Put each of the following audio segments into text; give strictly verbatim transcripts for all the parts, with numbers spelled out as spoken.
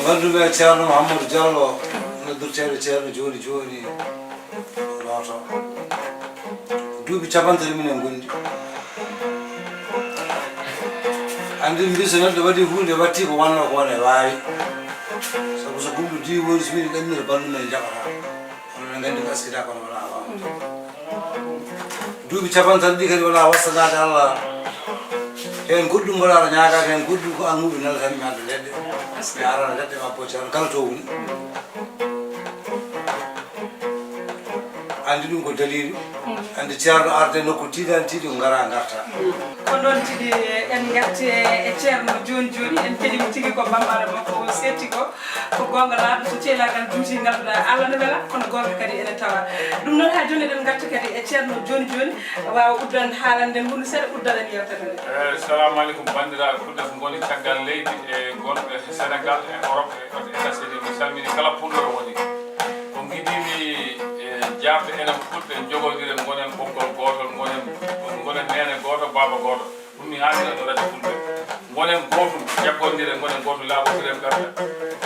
Wonduɓe e Ceerno Mouhamadou Diallo, noddirteeɗo Ceerno jooni jooni, looto. Duuɓi capanɗe tati minen ngondi. Anndi mbi so neɗɗo waɗi huunde, watti ko wonno ko wone waawi. Sabu so gumɗo diwoori, so woni ɗannir balɗe men jaɓata. Kono eɗen nganndi ko askita kono wonaa waaw. Duuɓi capanɗe tati ɗi kadi wonaa wasanaade Allah. Heen goɗɗum mbaɗaano ñaagaade, heen goɗɗum ko almuɓe nelata mi adda leɗɗe. Mi arana leɗɗe ma bocci tan kala to woni. Anndi ɗum ko daliilu. Anndi ceerno arde nokku tiiɗaani tiiɗi ko ngara ngarta. Ko noon tigi en ngatti e ceerno jooni jooni, en keɗii mo tigi ko bambaɗo makko o seetti ko. Ko goonga laaɓi so ceelaagal juuti ngannduɗaa Allah ne wela, kono goonga kadi ene tawa. Ɗum noon haa jooni eɗen ngarta kadi e ceerno jooni jooni, waawa uddan haalande ngondu seeɗa, uddana en yewtere nde. Eh, salamu aleykum banndiraaɓe fulɓe ko ngoni caggal leydi e gonɓe Sénégal e Europe e États-Unis. Mi salmini kala pullo ɗo woni. Ko ngiɗimi e jaabde enen fulɓe, njogondiren, ngonen ɓoggol gootol, ngonen, ngonen neene gooto, baaba gooto. Ɗum mi haalira ɗo radio fulɓe. Ngonen gootum, jaggondiren, ngonen gootum, laaɓondiren ɓerɗe.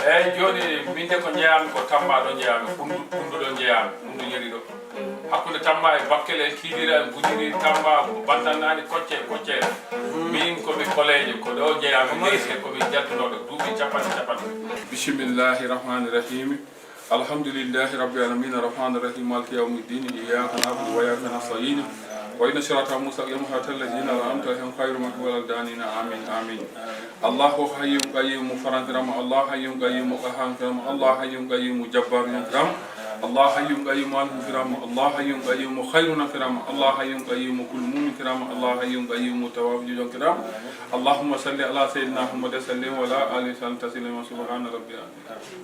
Eeyi, jooni min de ko njeyaami ko Tamba ɗo njeyaami, Ɓunndu, Ɓunndu ɗo njeyaami, Ɓunndu Yeri ɗo. Hakkunde Tamba e Bakkele, Kiidira, Gudiri, Tamba, Bantannaani, Kocce, Kocce. Min ko mi koleejo, ko ɗo njeyaami, lycée, ko mi jaddunooɗo, duuɓi capanɗe, capanɗe. Bismillahi rahmani rahimi. Alhamdulillahi rabbil alamin, arrahmani rahim, maliki yawmi ddin, iyyaka na'budu wa iyyaka nasta'in, ihdinas siratal mustaqim, siratal ladzina an'amta alaihim ghairil maghdubi alaihim waladdallin. Amin, amin. Allahu hayyun qayyum, farankirama, Allah hayyun qayyum, qahankirama, Allah hayyun qayyum, jabbarun kirama, Allah hayyun qayyum, anhukirama, Allah hayyun qayyum, khairunakirama, Allah hayyun qayyum, kullu mu'minkirama, Allah hayyun qayyum, tawafijukirama. Allahumma salli ala sayyidina Muhammad wa sallim wa ala alihi wa sallim taslima. Subhana rabbil azim.